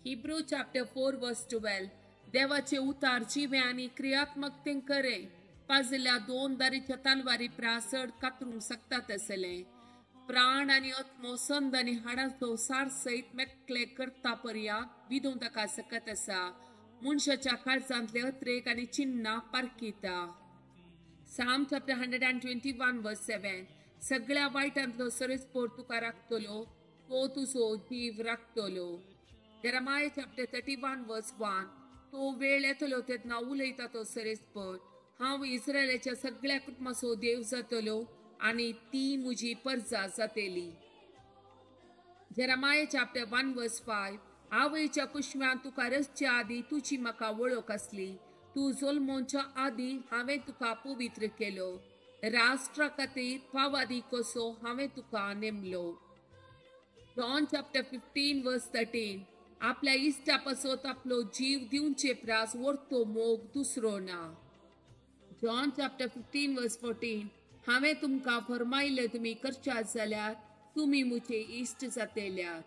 Hebrew chapter 4 verse 12. देवाचे उतार जिवे आनी क्रियात्मकतेन करे पाजल्या दोन दारीच्या तलवारी प्रासड कातरूंक शकता तसले प्राण आनी आत्मो संद आनी हाडाचो सार सयत मेकळे करता पर्या विदूं ताका सकत आसा. मनशाच्या काळजांतले अत्रेक आनी चिन्नां पारखिता. Psalm chapter 121 verse 7. सगळ्या वायटांतलो सरेस्पोर तुका राखतलो, तो तुजो जीव राखतलो. Jeremiah chapter 31 verse 1. तो वेळ येतलो तेन्ना उलयता तो सरेस्पोर, हांव इस्रायलाच्या सगळ्या कुटुंबाचो देव जातलो आनी ती म्हजी परजा जातली. Jeremiah chapter 1 verse 5. आवयच्या कुशव्यान तुका रचच्या आदी तुजी म्हाका वळख आसली, तूं जल्मोवच्या आदी हांवें तुका पवित्र केलो, राष्ट्रा खातीर पावादी कसो हांवें तुका नेमलो. John chapter 15 verse 13. आपल्या इश्टा पासत आपलो जीव दिवचे प्रास वरतो मोग दुसरो ना. John chapter 15 verse 14. हांवें तुमकां फरमायलें तुमी करच्यात जाल्यार तुमी म्हजे इश्ट जातेल्यात.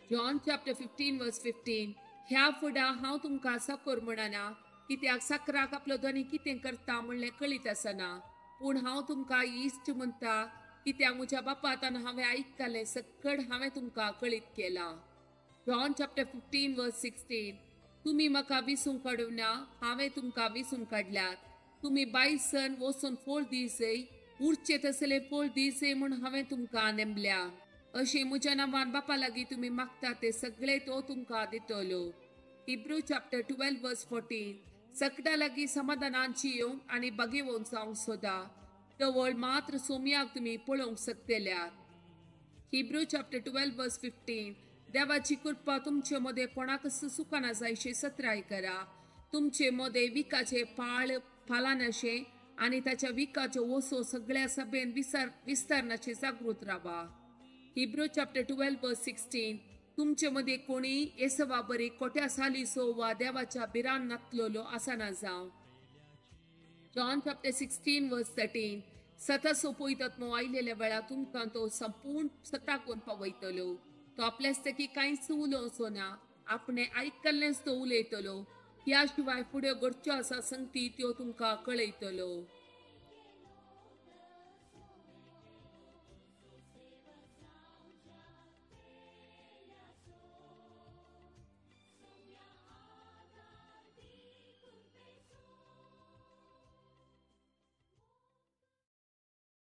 John chapter 15 verse 15. ह्या फुडां हांव तुमकां साकर म्हणना, कित्याक साकराक आपलो धनी कितें करता म्हणलें कळीत आसना, पूण हांव तुमकां इश्ट म्हणटा, कित्याक म्हज्या बापातान हांवें आयकलें सकड हांवें तुमकां कळीत केलां. John chapter 15 verse 16. तुमी म्हाका विसूंक काडूं ना, हांवें तुमकां विसून काडल्यात. तुमी बायसन वचून फोळ दिसय, उरचे तसले फोळ दिसय म्हूण हांवें तुमकां नेमल्या. अशें म्हज्या नांवान बापा लागीं तुमी मागता ते सगळे तो तुमकां दितलो. Hebrew chapter 12 verse 14. सगळ्या लागीं समाधानान जियोंक आनी बागेवोन जावंक सोदा, तवळ मात्र सोमयाक तुमी पळोवंक शकतल्यात. Hebrew chapter 12 verse 15. देवाची कृपा तुमचे मदें कोणाकच सुखाना जायशे सत्राय करा. तुमचे मदें विकाचे पाळ फालानाशे आनी ताच्या विकाच्यो वसो सगळ्या सभेन विस्तारनाचे जागृत रावा. Hebrew chapter 12 verse 16. तुमचे मदें कोणी येसवा बरी कोट्या सालिसो वा देवाच्या बिरान नातलेलो आसना जावं. John chapter 16 verse 13. सता सोपयतात मो आयलेल्या वेळा तुमकां तो संपूर्ण सताकून पावयतलो. तो आपल्याच की कांयच उलोवचो ना, आपणे आयकल्लेंच तो उलयतलो. ह्या शिवाय फुडें घडच्यो आसा संगती त्यो तुमकां कळयतलो.